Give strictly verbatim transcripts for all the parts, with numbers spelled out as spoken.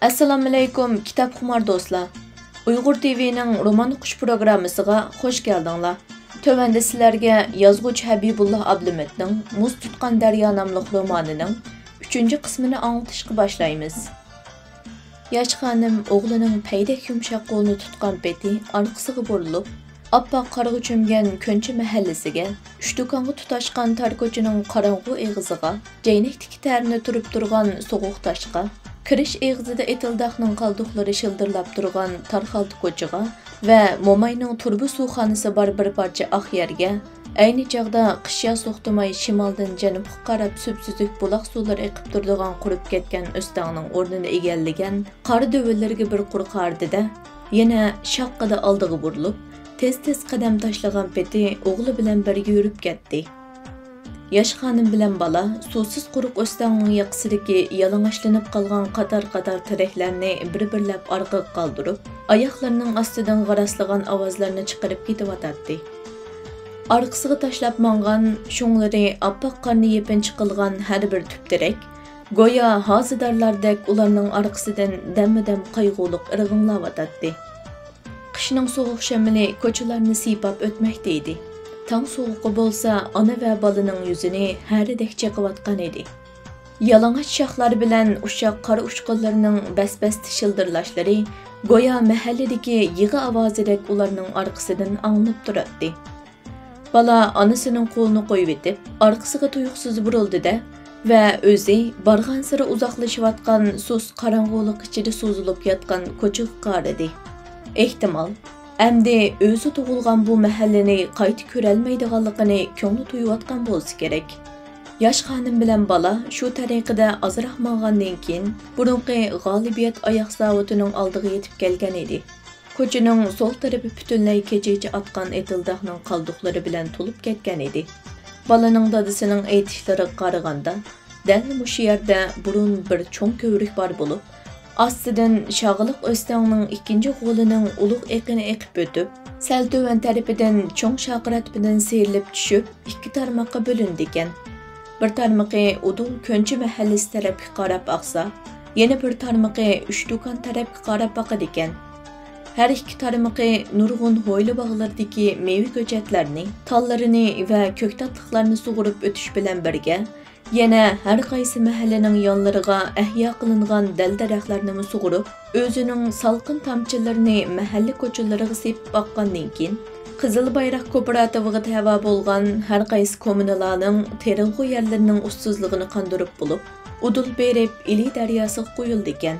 ئەسسالامۇئەلەيكۇم، كىتابخۇمار دوستلار! ئۇيغۇر تىۋىنىڭ رومان ئوقۇش پروگراممىسىغا خۇش كەلدىڭلار. تۆۋەندە سىلەرگە يازغۇچى ھەبىبۇللا ئابلىمىتنىڭ مۇز تۇتقان دەريا ناملىق رومانىنىڭ ئۈچىنچى قىسمىنى ئاڭلىتىشقا باشلايمىز. ياش خانىم ئوغلىنىڭ پەيدەك يۇمشاق قولىنى تۇتقان پېتى ئارقىسىغا بۇرۇلۇپ، ئاپئاق قارغا چۆمگەن كۆنچە مەھەللىسىگە، ئۈچ دۇكانغا تۇتاشقان تار كوچىنىڭ قاراڭغۇ ئېغىزىغا، جەينەكتىكى تەرىنى تۈرۈپ تۇرغان سوغۇق تاشقا، كىرىش ئېغىزىدا ئېتىلداقنىڭ قالدۇقلىرى شىلدىرلاپ تۇرغان تار خالتا كوچىغا ۋە موماينىڭ تۇرۇبا سۇخانىسى بار بىر پارچە ئاق يەرگە، ئەينى چاغدا قىش-ياز توختىماي شىمالدىن جەنۇبقا قاراپ سۈپسۈزۈك بۇلاق سۇلىرى ئېقىپ تۇرىدىغان قۇرۇپ كەتكەن ئۆستەڭنىڭ ئورنىنى ئىگىلىگەن قار دۆۋىلىرىگە بىر قۇر قارىدى-دە، يەنە شاققىدە ئالدىغا بۇرۇلۇپ، تېز-تېز قەدەم تاشلىغان پېتى ئوغلى بىلەن بىرگە يۈرۈپ كەتتى. ياش خانىم بىلەن بالا سۇسىز قۇرۇق ئۆستەڭنىڭ ياقىسىدىكى يالىڭاچلىنىپ قالغان قاتار-قاتار تېرەكلەرنى بىر-بىرلەپ ئارقىغا قالدۇرۇپ، ئاياقلىرىنىڭ ئاستىدىن غاراسلىغان ئاۋازلارنى چىقىرىپ كېتىۋاتاتتى. ئارقىسىغا تاشلاپ ماڭغان، شۇڭلىرى ئاپئاق قارنى يېپىنچا قىلغان ھەر بىر تۈپ تېرەك، گويا ھازىدارلاردەك ئۇلارنىڭ ئارقىسىدىن دەممۇدەم قايغۇلۇق ئىرغىڭلاۋاتاتتى. قىشنىڭ سوغۇق شامىلى كوچىلارنى سىيپاپ ئۆتمەكتە ئىدى. تاڭ سوغۇقى بولسا ئانا ۋە بالىنىڭ يۈزىنى ھەرىدەك چېقىۋاتقان ئىدى. يالىڭاچ شاخلار بىلەن ئۇششاق قار ئۇچقۇنلىرىنىڭ بەس-بەستە شىلدىرلاشلىرى گويا مەھەللىدىكى يىغا ئاۋازىدەك ئۇلارنىڭ ئارقىسىدىن ئاڭلىنىپ تۇراتتى. بالا ئانىسىنىڭ قولىنى قويۇۋېتىپ، ئارقىسىغا تۇيۇقسىز بۇرۇلدى-دە، ۋە ئۆزى بارغانسېرى ئۇزاقلىشىۋاتقان سۇس قاراڭغۇلۇق ئىچىدە سوزۇلۇپ ياتقان كوچىغا قارىدى. ئېھتىمال، ئەمدى ئۆزى تۇغۇلغان بۇ مەھەللىنى قايتا كۆرەلمەيدىغانلىقىنى كۆڭلى تۇيۇۋاتقان بولسا كېرەك. ياش خانىم بىلەن بالا شۇ تەرىقىدە ئازراق ماڭغاندىن كېيىن، بۇرۇنقى غالىبىيەت ئاياغ زاۋۇتىنىڭ ئالدىغا يېتىپ كەلگەن ئىدى. كوچىنىڭ سول تەرىپى پۈتۈنلەي كېچىچە ئاتقان ئېتىلداقنىڭ قالدۇقلىرى بىلەن تولۇپ كەتكەن ئىدى. بالىنىڭ دادىسىنىڭ ئېيتىشلىرىغا قارىغاندا، دەل مۇشۇ يەردە بۇرۇن بىر چوڭ كۆۋرۈك بار بولۇپ، ئاستىدىن شاغىلىق ئۆستەڭنىڭ ئىككىنچى غولىنىڭ ئۇلۇغ ئېقىنى ئېقىپ ئۆتۈپ، سەل تۆۋەن تەرىپىدىن چوڭ شاقىراتمىدىن سىيرىلىپ چۈشۈپ، ئىككى تارماققا بۆلۈنىدىكەن. بىر تارمىقى ئۇدۇل كۆنچە مەھەللىسى تەرەپكە قاراپ ئاقسا، يەنە بىر تارمىقى ئۈچ دۇكان تەرەپكە قاراپ ئاقىدىكەن. ھەر ئىككى تارمىقى نۇرغۇن ھويلا باغلىرىدىكى مېۋە كۆچەتلەرنى، تاللىرىنى ۋە كۆكتاتلىقلارنى سۇغۇرۇپ ئۆتۈش بىلەن بىرگە، يەنە ھەر قايسى مەھەللىنىڭ يانلىرىغا ئەھيا قىلىنغان دەل-دەرەخلەرنىمۇ سۇغۇرۇپ، ئۆزىنىڭ سالقىن تامچىلىرىنى مەھەللە كوچىلىرىغا سېپىپ ئاققاندىن كېيىن، قىزىل بايراق كوپىراتىۋىغا تەۋە بولغان ھەر قايسى كوممۇنىلارنىڭ تېرىلغۇ يەرلىرىنىڭ ئۇسسۇزلۇقىنى قاندۇرۇپ بولۇپ، ئۇدۇل بېرىپ ئىلى دەرياسىغا قۇيۇلىدىكەن.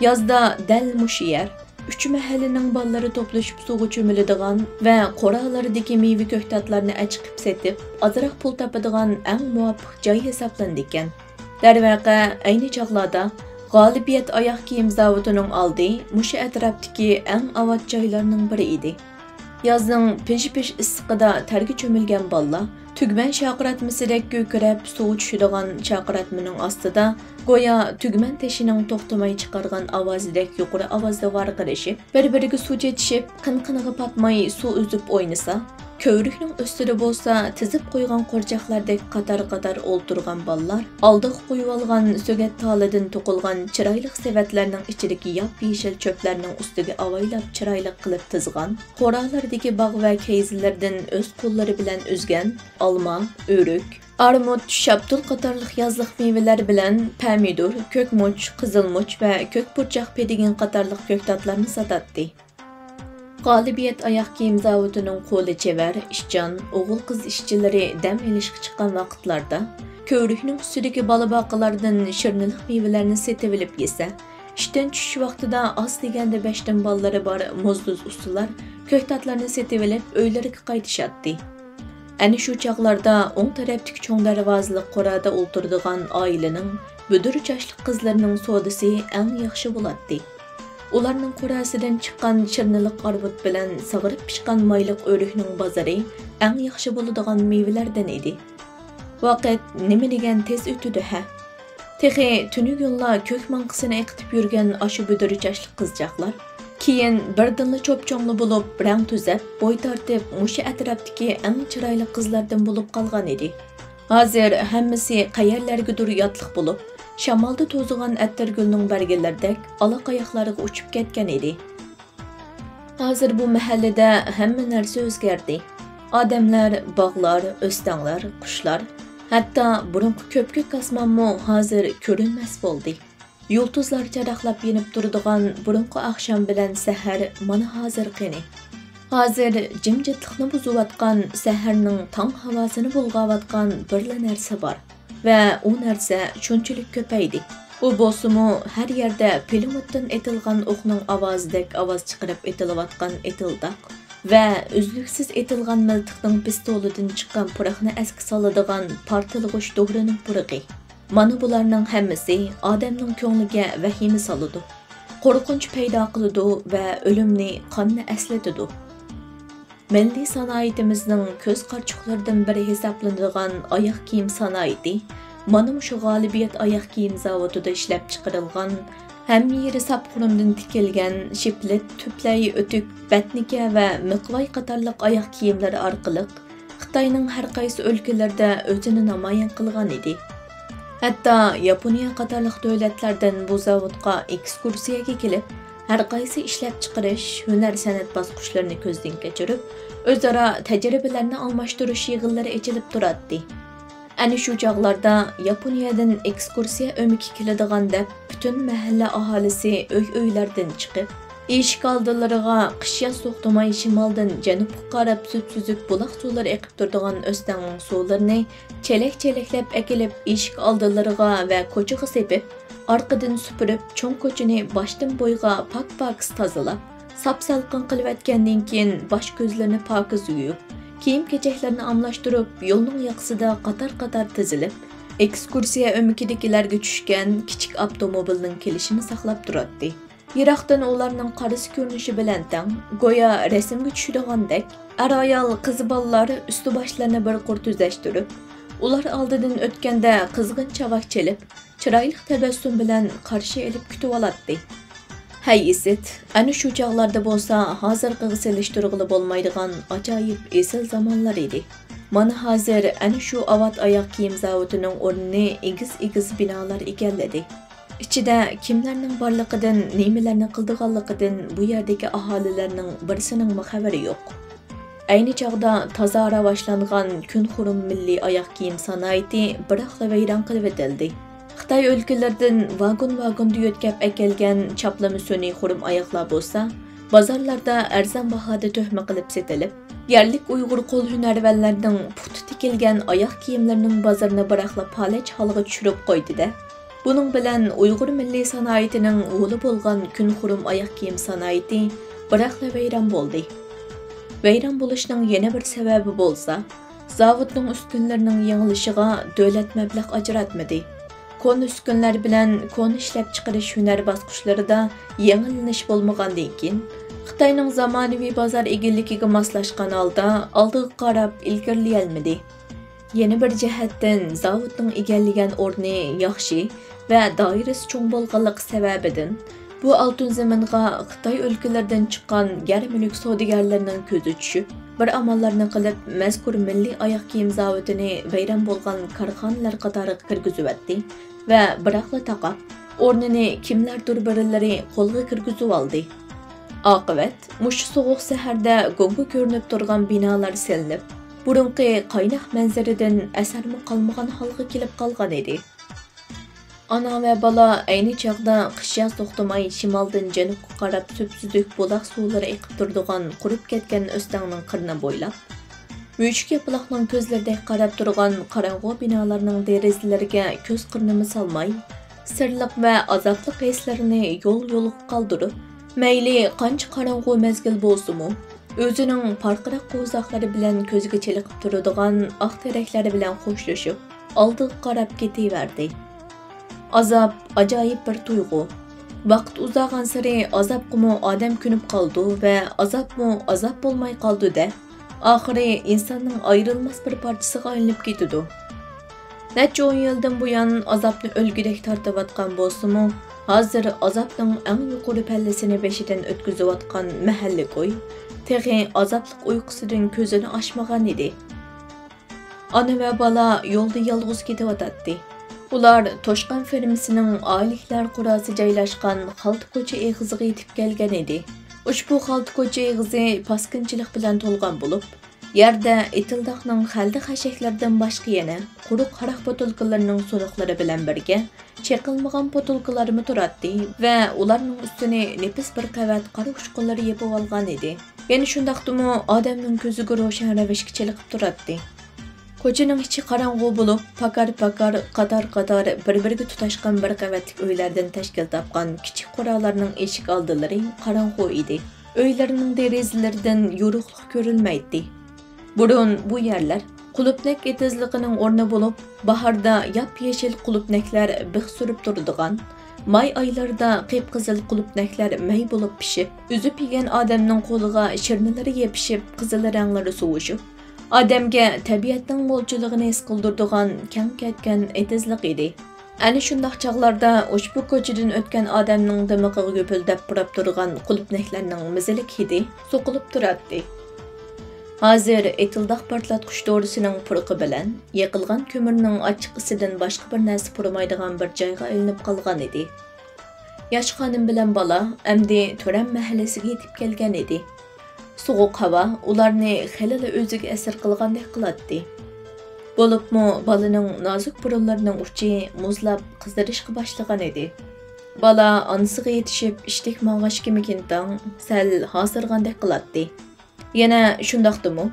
يازدا دەل مۇشۇ يەر ئۈچ مەھەللىنىڭ بالىلىرى توپلىشىپ سۇغا چۆمۈلىدىغان ۋە قورالىرىدىكى مېۋە كۆكتاتلارنى ئەچىقىپ سېتىپ، ئازراق پۇل تاپىدىغان ئەڭ مۇۋاپىق جاي ھېسابلىنىدىكەن. دەرۋەقە، ئەينى چاغلاردا غالىبىيەت ئاياغ كىيىم زاۋۇتىنىڭ ئالدى مۇشۇ ئەتراپتىكى ئەڭ ئاۋات جايلارنىڭ بىرى ئىدى. يازنىڭ پىژ-پىژ ئىسسىقىدا تەرگە چۆمۈلگەن بالىلار تۈگمەن شاقىراتمىسىدەك گۈركىرەپ سۇغا چۈشىدىغان شاقىراتمىنىڭ ئاستىدا، گويا تۈگمەن تېشىنىڭ توختىماي چىقارغان ئاۋازىدەك يۇقىرى ئاۋازدا ۋارقىرىشىپ، بىر-بىرىگە سۇ چېچىشىپ، قىن-قىنىغا پاتماي سۇ ئۈزۈپ ئوينىسا، كۆۋرۈكنىڭ ئۈستىدە بولسا تىزىپ قويغان قورچاقلاردەك قاتار-قاتار ئولتۇرغان بالىلار ئالدىغا قويۇۋالغان سۆگەت تالىدىن توقۇلغان چىرايلىق سېۋەتلەرنىڭ ئىچىدىكى ياپيېشىل چۆپلەرنىڭ ئۈستىگە ئاۋايلاپ چىرايلىق قىلىپ تىزغان، قورالىرىدىكى باغ ۋە كەيزىلىرىدىن ئۆز قوللىرى بىلەن ئۈزگەن ئالما، ئۆرۈك، ئارمۇت، شاپتۇل قاتارلىق يازلىق مېۋىلەر بىلەن پەمىدۇر، كۆك مۇچ، قىزىل مۇچ ۋە كۆك پۇرچاق پېدىگىن قاتارلىق كۆكتاتلارنى ساتاتتى. غالىبىيەت ئاياغ كىيىم زاۋۇتىنىڭ قولى چېۋەر، ئىشچان، ئوغۇل-قىز ئىشچىلىرى دەم ئېلىشقا چىققان ۋاقىتلاردا، كۆۋرۈكنىڭ ئۈستىدىكى بالا باقىلاردىن شىرنىلىق مېۋىلەرنى سېتىۋېلىپ يېسە، ئىشتىن چۈشۈش ۋاقتىدا ئاز دېگەندە بەشتىن بالىلىرى بار موزدۇز ئۇستىلار كۆكتاتلارنى سېتىۋېلىپ ئۆيلىرىگە قايتىشاتتى. ئەنە شۇ چاغلاردا ئوڭ تەرەپتىكى چوڭ دەرۋازىلىق قورۇدا ئولتۇرىدىغان ئائىلىنىڭ بۈدۈر چاچلىق قىزلىرىنىڭ سودىسى ئەڭ ياخشى بولاتتى. ئۇلارنىڭ قوراسىدىن چىققان شىرنىلىق ئارمۇت بىلەن ساغىرىپ پىشقان مايلىق ئۆرۈكنىڭ بازىرى ئەڭ ياخشى بولىدىغان مېۋىلەردىن ئىدى. ۋاقىت نېمە دېگەن تېز ئۆتىدۇ ھە! تېخى تۈنۈگۈنلا كۆك ماڭقىسىنى ئېقىتىپ يۈرگەن ئاشۇ بۈدۈر چاچلىق قىزچاقلار كېيىن بىردىنلا چوپچوڭلا بولۇپ، رەڭ تۈزەپ، بوي تارتىپ، مۇشۇ ئەتراپتىكى ئەڭ چىرايلىق قىزلاردىن بولۇپ قالغان ئىدى. ھازىر ھەممىسى قەيەرلەرگىدۇر ياتلىق بولۇپ، شامالدا توزۇغان ئەتىرگۈلنىڭ بەرگىلىرىدەك ئالا قاياقلارغا ئۇچۇپ كەتكەن ئىدى. ھازىر بۇ مەھەللىدە ھەممە نەرسە ئۆزگەردى. ئادەملەر، باغلار، ئۆستەڭلەر، قۇشلار، ھەتتا بۇرۇنقى كۆپكۆك ئاسمانمۇ ھازىر كۆرۈنمەس بولدى. يۇلتۇزلار چاراقلاپ يېنىپ تۇرىدىغان بۇرۇنقى ئاخشام بىلەن سەھەر مانا ھازىر قېنى؟ ھازىر جىمجىتلىقنى بۇزۇۋاتقان، سەھەرنىڭ تاڭ ھاۋاسىنى بۇلغاۋاتقان بىرلا نەرسە بار. ۋە ئۇ نەرسە شۇنچىلىك كۆپەيدى. ئۇ بولسىمۇ ھەر يەردە پىلىموتتىن ئېتىلغان ئوقنىڭ ئاۋازىدەك ئاۋاز چىقىرىپ ئېتىلىۋاتقان ئېتىلداق ۋە ئۈزلۈكسىز ئېتىلغان مىلتىقنىڭ پىستولىدىن چىققان پۇراقنى ئەسكە سالىدىغان پارتلىغۇچ دورىنىڭ پۇرىقى. مانا بۇلارنىڭ ھەممىسى ئادەمنىڭ كۆڭلىگە ۋەھىمە سالىدۇ، قورقۇنچ پەيدا قىلىدۇ ۋە ئۆلۈمنى، قاننى ئەسلىتىدۇ. مىللىي سانائىتىمىزنىڭ كۆز قارىچۇقلىرىدىن بىرى ھېسابلىنىدىغان ئاياغ كىيىم سانائىتى مانا مۇشۇ غالىبىيەت ئاياغ كىيىم زاۋۇتىدا ئىشلەپچىقىرىلغان، ھەممە يېرى ساپ خۇرۇمدىن تىكىلگەن شىپلىت، تۈپلەي ئۆتۈك، بەتنىكە ۋە مىقۋاي قاتارلىق ئاياغ كىيىملىرى ئارقىلىق خىتاينىڭ ھەر قايسى ئۆلكىلىرىدە ئۆزىنى نامايان قىلغان ئىدى. ھەتتا ياپونىيە قاتارلىق دۆلەتلەردىن بۇ زاۋۇتقا ئېكسكۇرسىيەگە كېلىپ، ھەر قايسى ئىشلەپچىقىرىش، ھۈنەر-سەنئەت باسقۇچلىرىنى كۆزدىن كەچۈرۈپ، ئۆزئارا تەجرىبىلەرنى ئالماشتۇرۇش يىغىنلىرى ئېچىلىپ تۇراتتى. ئەنە شۇ چاغلاردا ياپونىيەدىن ئېكسكۇرسىيە ئۆمىكى كېلىدىغان دەپ، پۈتۈن مەھەللە ئاھالىسى ئۆي-ئۆيلەردىن چىقىپ، ئىشىك ئالدىلىرىغا قىش-ياز توختىماي شىمالدىن جەنۇبقا قاراپ سۈپسۈزۈك بۇلاق سۇلىرى ئېقىپ تۇرىدىغان ئۆستەڭنىڭ سۇلىرىنى چېلەك-چېلەكلەپ ئەكېلىپ، ئىشىك ئالدىلىرىغا ۋە كوچىغا سېپىپ، ئارقىدىن سۈپۈرۈپ، چوڭ كوچىنى باشتىن بويىغا پاك-پاكىز تازىلاپ، ساپ-سالقىن قىلىۋەتكەندىن كېيىن، باش-كۆزلىرىنى پاكىز يۇيۇپ، كىيىم-كېچەكلىرىنى ئاملاشتۇرۇپ، يولنىڭ ياقىسىدا قاتار-قاتار تىزىلىپ، ئېكسكۇرسىيە ئۆمىكىدىكىلەرگە چۈشكەن كىچىك ئاپتوموبىلنىڭ كېلىشىنى ساقلاپ تۇراتتى. يىراقتىن ئۇلارنىڭ قارىسى كۆرۈنۈشى بىلەن تەڭ، گويا رەسىمگە چۈشىدىغاندەك، ئەر-ئايال، قىز-بالىلار ئۈستى-باشلىرىنى بىر قۇر تۈزەشتۈرۈپ، ئۇلار ئالدىدىن ئۆتكەندە قىزغىن چاۋاك چېلىپ، چىرايلىق تەبەسسۇم بىلەن قارشى ئېلىپ كۈتۈۋالاتتى. ھەي ئىسىت، ئەنە شۇ چاغلاردا بولسا ھازىرقىغا سېلىشتۇرغىلى بولمايدىغان ئاجايىپ ئېسىل زامانلار ئىدى. مانا ھازىر ئەنە شۇ ئاۋات ئاياغ كىيىم زاۋۇتىنىڭ ئورنىنى ئېگىز-ئېگىز بىنالار ئىگىلىدى. ئىچىدە كىملەرنىڭ بارلىقىدىن، نېمىلەرنى قىلىدىغانلىقىدىن بۇ يەردىكى ئاھالىلەرنىڭ بىرسىنىڭمۇ خەۋىرى يوق. ئەينى چاغدا تازا راۋاجلانغان كۈنخۇرۇم مىللىي ئاياغ كىيىم سانائىتى بىراقلا ۋەيران قىلىۋېتىلدى. خىتاي ئۆلكىلىرىدىن ۋاگون-ۋاگوندا يۆتكەپ ئەكەلگەن چاپلىما سۈنئىي خۇرۇم ئاياغلار بولسا، بازارلاردا ئەرزان باھادا تۆھمە قىلىپ سېتىلىپ، يەرلىك ئۇيغۇر قول ھۈنەرۋەنلەرنىڭ پۇختا تىكىلگەن ئاياغ كىيىملىرىنىڭ بازىرىنى بىراقلا پالەچ ھالغا چۈشۈرۈپ قويدى-دە. بۇنىڭ بىلەن ئۇيغۇر مىللىي سانائىتىنىڭ ھولى بولغان كۈنخۇرۇم ئاياغ كىيىم سانائىتى بىراقلا ۋەيران بولدى. ۋەيران بولۇشنىڭ يەنە بىر سەۋەبى بولسا، زاۋۇتنىڭ ئۈسكۈنىلىرىنىڭ يېڭىلىشىغا دۆلەت مەبلەغ ئاجراتمىدى. كونا ئۈسكۈنىلەر بىلەن كونا ئىشلەپچىقىرىش ھۈنەر باسقۇچلىرىدا يېڭىلىنىش بولمىغاندىن كېيىن، خىتاينىڭ زامانىۋى بازار ئىگىلىكىگە ماسلاشقان ھالدا ئالدىغا قاراپ ئىلگىرىلىيەلمىدى. يەنە بىر جەھەتتىن، زاۋۇتنىڭ ئىگىلىگەن ئورنى ياخشى ۋە دائىرىسى چوڭ بولغانلىقى سەۋەبىدىن، بۇ ئالتۇن زېمىنغا خىتاي ئۆلكىلىرىدىن چىققان يەر-مۈلۈك سودىگەرلىرىنىڭ كۆزى چۈشۈپ، بىر ئاماللارنى قىلىپ، مەزكۇر مىللىي ئاياغ كىيىم زاۋۇتىنى ۋەيران بولغان كارخانىلار قاتارىغا كىرگۈزۈۋەتتى ۋە بىراقلا تاقاپ، ئورنىنى كىملەردۇر بىرلىرى قولغا كىرگۈزۈۋالدى. ئاقىۋەت، مۇشۇ سوغۇق سەھەردە گۇڭگا كۆرۈنۈپ تۇرغان بىنالار سېلىنىپ، بۇرۇنقى قايناق مەنزىرىدىن ئەسەرمۇ قالمىغان ھالغا كېلىپ قالغان ئىدى. ئانا ۋە بالا ئەينى چاغدا قىش-ياز توختىماي شىمالدىن جەنۇبقا قاراپ سۈپسۈزۈك بۇلاق سۇلىرى ئېقىپ تۇرىدىغان قۇرۇپ كەتكەن ئۆستەڭنىڭ قىرىنى بويلاپ، مۈشۈك ياپىلاقنىڭ كۆزلىرىدەك قاراپ تۇرغان قاراڭغۇ بىنالارنىڭ دېرىزىلىرىگە كۆز قىرىنىمۇ سالماي، سىرلىق ۋە ئازابلىق ھېسلىرىنى يول-يولىغا قالدۇرۇپ، مەيلى قانچە قاراڭغۇ مەزگىل بولسىمۇ، ئۆزىنىڭ پارقىراق قوۋزاقلىرى بىلەن كۆزگە چېلىقىپ تۇرىدىغان ئاق تېرەكلەر بىلەن خوشلىشىپ، ئالدىغا قاراپ كېتىۋەردى. ئازاب ئاجايىپ بىر تۇيغۇ. ۋاقىت ئۇزارغانسېرى ئازابقىمۇ ئادەم كۆنۈپ قالىدۇ ۋە ئازابمۇ ئازاب بولماي قالىدۇ-دە، ئاخىرى ئىنساننىڭ ئايرىلماس بىر پارچىسىغا ئايلىنىپ كېتىدۇ. نەچچە ئون يىلدىن بۇيان ئازابنى ئۆلگۈدەك تارتىۋاتقان بولسىمۇ، ھازىر ئازابنىڭ ئەڭ يۇقىرى پەللىسىنى بېشىدىن ئۆتكۈزۈۋاتقان مەھەللىكوي تېخى ئازابلىق ئۇيقۇسىدىن كۆزىنى ئاچمىغان ئىدى. ئانا ۋە بالا يولدا يالغۇز كېتىۋاتاتتى. ئۇلار توشقان فېرمىسىنىڭ ئائىلىلەر قۇراسى جايلاشقان خالتا كوچا ئېغىزىغا يېتىپ كەلگەن ئىدى. ئۇشبۇ خالتا كوچا ئېغىزى پاسكىنچىلىق بىلەن تولغان بولۇپ، يەردە ئېتىلداقنىڭ خەلدە خەشەكلىرىدىن باشقا يەنە قۇرۇق ھاراق بوتۇلكىلىرىنىڭ سۇنۇقلىرى بىلەن بىرگە چېقىلمىغان بوتۇلكىلارمۇ تۇراتتى ۋە ئۇلارنىڭ ئۈستىنى نېپىز بىر قەۋەت قارا ئۇچقۇنلىرى يېپىۋالغان ئىدى. يەنە شۇنداقتىمۇ ئادەمنىڭ كۆزىگە روشەن رەۋىشكە چېلىقىپ تۇراتتى. كوچىنىڭ ئىچى قاراڭغۇ بولۇپ، پاكار-پاكار، قاتار-قاتار بىر-بىرىگە تۇتاشقان بىر قەۋەتلىك ئۆيلەردىن تەشكىل تاپقان كىچىك قورالارنىڭ ئىشىك ئالدىلىرى قاراڭغۇ ئىدى. ئۆيلەرنىڭ دېرىزىلىرىدىن يورۇقلۇق كۆرۈلمەيتتى. بۇرۇن بۇ يەرلەر قۇلۇپنەك ئېتىزلىقىنىڭ ئورنى بولۇپ، باھاردا ياپيېشىل قۇلۇپنەكلەر بىخ سۈرۈپ تۇرىدىغان، ماي ئايلىرىدا قىپقىزىل قۇلۇپنەكلەر مەي بولۇپ پىشىپ، ئۈزۈپ يېگەن ئادەمنىڭ قولىغا شىرنىلىرى يېپىشىپ، قىزىل رەڭلىرى سۇۋۇشۇپ، ئادەمگە تەبىئەتنىڭ مولچىلىقىنى ھېس قىلدۇرىدىغان كەڭ كەتكەن ئېتىزلىق ئىدى. ئەنە شۇنداق چاغلاردا ئۇشبۇ كوچىدىن ئۆتكەن ئادەمنىڭ دىمىقىغا گۈپۈلدەپ پۇراپ تۇرغان قۇلۇپنەكلەرنىڭ مىزىلىك ھىدى سوقۇلۇپ تۇراتتى. ھازىر ئېتىلداق پارتلاتقۇچ دورىسىنىڭ پۇرىقى بىلەن يېقىلغان كۆمۈرنىڭ ئاچچىق ئىسىدىن باشقا بىر نەرسە پۇرىمايدىغان بىر جايغا ئايلىنىپ قالغان ئىدى. ياش خانىم بىلەن بالا ئەمدى تۆرەم مەھەللىسىگە يېتىپ كەلگەن ئىدى. سوغۇق ھاۋا ئۇلارنى خېلىلا ئۆزىگە ئەسىر قىلغاندەك قىلاتتى. بولۇپمۇ بالىنىڭ نازۇك بۇرۇنلىرىنىڭ ئۇچى مۇزلاپ قىزىرىشقا باشلىغان ئىدى. بالا ئانىسىغا يېتىشىپ ئىشتىك ماڭغاچ كىمىكىنتاڭ سەل ھاسىرىغاندەك قىلاتتى. يەنە شۇنداقتىمۇ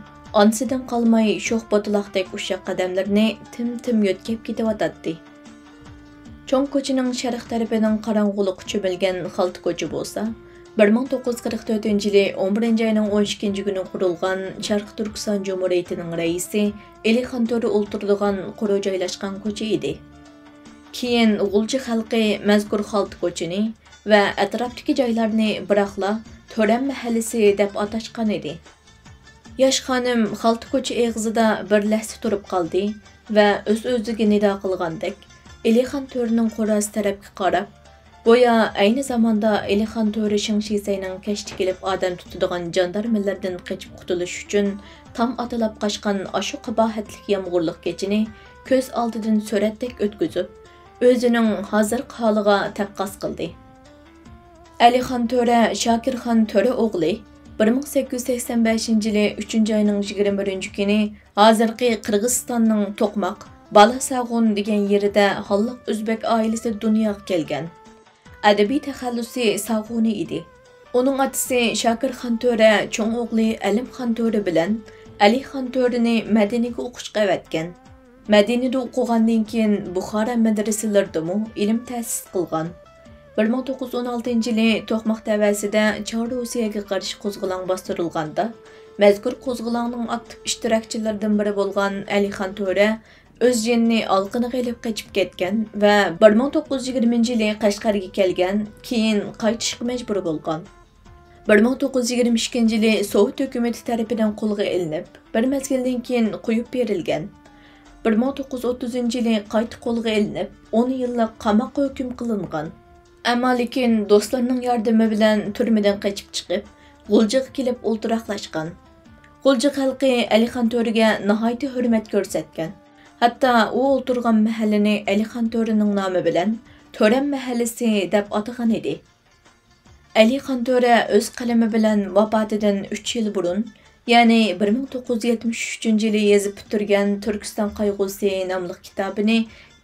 ئانىسىدىن قالماي شوخ بوتىلاقتەك ئۇششاق قەدەملىرىنى تىم-تىم يۆتكەپ كېتىۋاتاتتى. چوڭ كوچىنىڭ شەرق تەرىپىنىڭ قاراڭغۇلۇققا چۆمۈلگەن خالتا كوچا بولسا، بىر مىڭ توققۇز يۈز قىرىق تۆتىنچى يىلى ئون بىرىنچى ئاينىڭ ئون ئىككىنچى كۈنى قۇرۇلغان شەرقىي تۈركىستان جۇمھۇرىيىتىنىڭ رەئىسى ئېلىخان تۆرە ئولتۇرىدىغان قورۇ جايلاشقان كوچا ئىدى. كېيىن غۇلجا خەلقى مەزكۇر خالتا كوچىنى ۋە ئەتراپتىكى جايلارنى بىراقلا تۆرەم مەھەللىسى دەپ ئاتاشقان ئىدى. ياش خانىم خالتا كوچا ئېغىزىدا بىر لەھزە تۇرۇپ قالدى ۋە ئۆز-ئۆزىگە نىدا قىلغاندەك، ئېلىخان تۆرىنىڭ قوراسى تەرەپكە قاراپ، گويا ئەينى زاماندا ئېلىخان تۆرە شېڭ شىسەينىڭ كەچتە كېلىپ ئادەم تۇتىدىغان جاندارمىلىرىدىن قېچىپ قۇتۇلۇش ئۈچۈن تام ئاتىلاپ قاچقان ئاشۇ قاباھەتلىك يامغۇرلۇق كېچىنى كۆز ئالدىدىن سۈرەتتەك ئۆتكۈزۈپ، ئۆزىنىڭ ھازىرقى ھالىغا تەققاس قىلدى. ئەلىخان تۆرە شاكىرخان تۆرە ئوغلى بىر مىڭ سەككىز يۈز سەكسەن بەشىنچى يىلى ئۈچىنچى ئاينىڭ يىگىرمە بىرىنچى كۈنى ھازىرقى قىرغىزىستاننىڭ توقماق، بالاساغۇن دېگەن يېرىدە ھاللاق ئۆزبەك ئائىلىسىدە دۇنياغا كەلگەن. ئەدەبىي تەخەللۇسى ساغۇنى ئىدى. ئۇنىڭ ئاتىسى شاكىرخان تۆرە چوڭ ئوغلى ئەلىمخان تۆرە بىلەن ئەلىخان تۆرىنى مەدىنىگە ئوقۇشقا ئەۋەتكەن. مەدىنىدە ئوقۇغاندىن كېيىن بۇخارا مەدرىسىلىرىدىمۇ ئىلىم تەسىس قىلغان. بىر مىڭ توققۇز يۈز ئون ئالتىنچى يىلى توقماق تەۋەسىدە چار روسىيەگە قارشى قوزغىلاڭ باستۇرۇلغاندا، مەزكۇر قوزغىلاڭنىڭ ئاكتىپ ئىشتىراكچىلىرىدىن بىرى بولغان ئەلىخان تۆرە ئۆز جېنىنى ئالىقىنىغا ئېلىپ قېچىپ كەتكەن ۋە بىر مىڭ توققۇز يۈز يىگىرمىنچى يىلى قەشقەرگە كەلگەن، كېيىن قايتىشقا مەجبۇر بولغان. بىر مىڭ توققۇز يۈز يىگىرمە ئىككىنچى يىلى سوۋېت ھۆكۈمىتى تەرىپىدىن قولغا ئېلىنىپ، بىر مەزگىلدىن كېيىن قويۇپ بېرىلگەن. بىر مىڭ توققۇز يۈز ئوتتۇزىنچى يىلى قايتا قولغا ئېلىنىپ، ئون يىللىق قاماققا ھۆكۈم قىلىنغان. ئەمما لېكىن دوستلىرىنىڭ ياردىمى بىلەن تۈرمىدىن قېچىپ چىقىپ، غۇلجىغا كېلىپ ئولتۇراقلاشقان. غۇلجا خەلقى ئەلىخان تۆرىگە ناھايىتى ھۆرمەت كۆرسەتكەن. ھەتتا ئۇ ئولتۇرغان مەھەللىنى ئەلىخان تۆرىنىڭ نامى بىلەن تۆرەم مەھەللىسى دەپ ئاتىغان ئىدى. ئەلىخان تۆرە ئۆز قەلىمى بىلەن ۋاپاتىدىن ئۈچ يىل بۇرۇن، يەنى بىر مىڭ توققۇز يۈز يەتمىش ئۈچىنچى يىلى يېزىپ پۈتتۈرگەن تۈركىستان قايغۇسى ناملىق كىتابىنى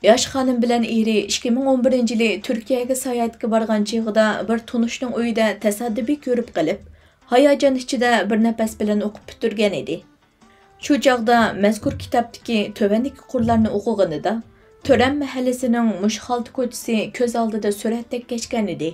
ياش خانىم بىلەن ئېرى ئىككى مىڭ ئون بىرىنچى يىلى تۈركىيەگە ساياھەتكە بارغان چېغىدا بىر تونۇشنىڭ ئۆيىدە تاسادىپىي كۆرۈپ قېلىپ، ھاياجان ئىچىدە بىر نەپەس بىلەن ئوقۇپ پۈتتۈرگەن ئىدى. شۇ چاغدا مەزكۇر كىتابتىكى تۆۋەندىكى قۇرلارنى ئوقۇغىنىدا، تۆرەم مەھەللىسىنىڭ مۇشۇ خالتا كوچىسى كۆز ئالدىدا سۈرەتتەك كەچكەن ئىدى.